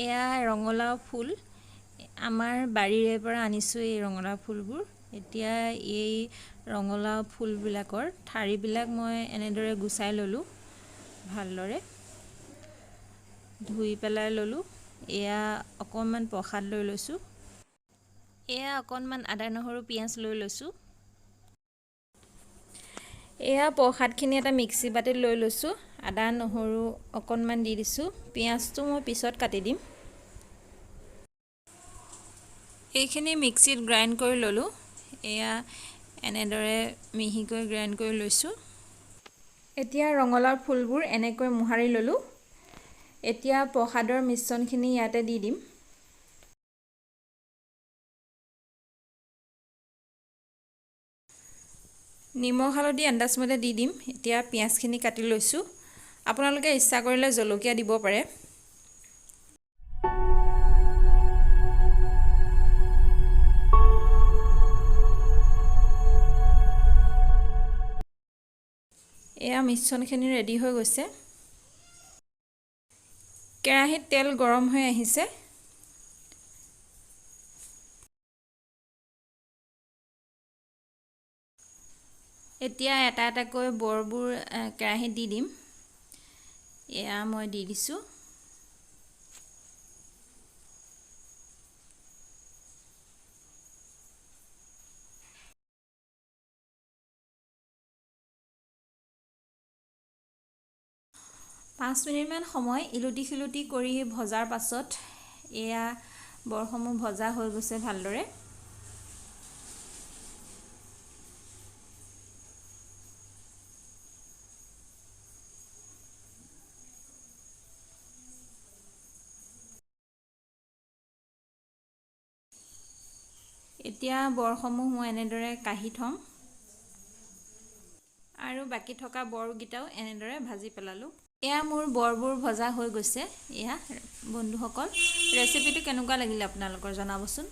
এয়া ৰঙালাও ফুল, আমাৰ বাৰীৰে পৰা আনিছোঁ এই ৰঙালাও ফুলবোৰ। এতিয়া এই ৰঙালাও ফুলবিলাকৰ ঠাৰিবিলাক মই এনেদৰে গুচাই ল'লোঁ, ভালদৰে ধুই পেলাই ল'লোঁ। এয়া অকণমান প্ৰসাদ লৈ লৈছোঁ। এয়া অকণমান আদা নহৰু পিঁয়াজ লৈ লৈছোঁ। এয়া প্ৰসাদখিনি এটা মিক্সি বাতিত লৈ লৈছোঁ। আদা নহৰু অকণমান দি দিছোঁ। পিঁয়াজটো মই পিছত কাটি দিম। এইখিনি মিক্সিত গ্ৰাইণ্ড কৰি ল'লোঁ। এয়া এনেদৰে মিহিকৈ গ্ৰাইণ্ড কৰি লৈছোঁ। এতিয়া ৰঙালাও ফুলবোৰ এনেকৈ মোহাৰি ল'লোঁ। এতিয়া প্ৰসাদৰ মিশ্ৰণখিনি ইয়াতে দি দিম। নিমখ হালধি আন্দাজমতে দি দিম। এতিয়া পিঁয়াজখিনি কাটি লৈছোঁ। আপোনালোকে ইচ্ছা কৰিলে জলকীয়া দিব পাৰে। এয়া মিশ্ৰণখিনি ৰেডি হৈ গৈছে। কেৰাহীত তেল গৰম হৈ আহিছে। এতিয়া এটা এটাকৈ বৰবোৰ কেৰাহীত দি দিম। এয়া মই দি দিছোঁ। 5 মিনিটমান সময় ইলুটি সিলুটি কৰি ভজাৰ পাছত এয়া বৰসমূহ ভজা হৈ গৈছে ভালদৰে। এতিয়া বৰসমূহ মই এনেদৰে কাঢ়ি থ'ম আৰু বাকী থকা বৰকেইটাও এনেদৰে ভাজি পেলালোঁ। এয়া মোৰ বৰবোৰ ভজা হৈ গৈছে। এয়া বন্ধুসকল, ৰেচিপিটো কেনেকুৱা লাগিলে আপোনালোকৰ জনাবচোন।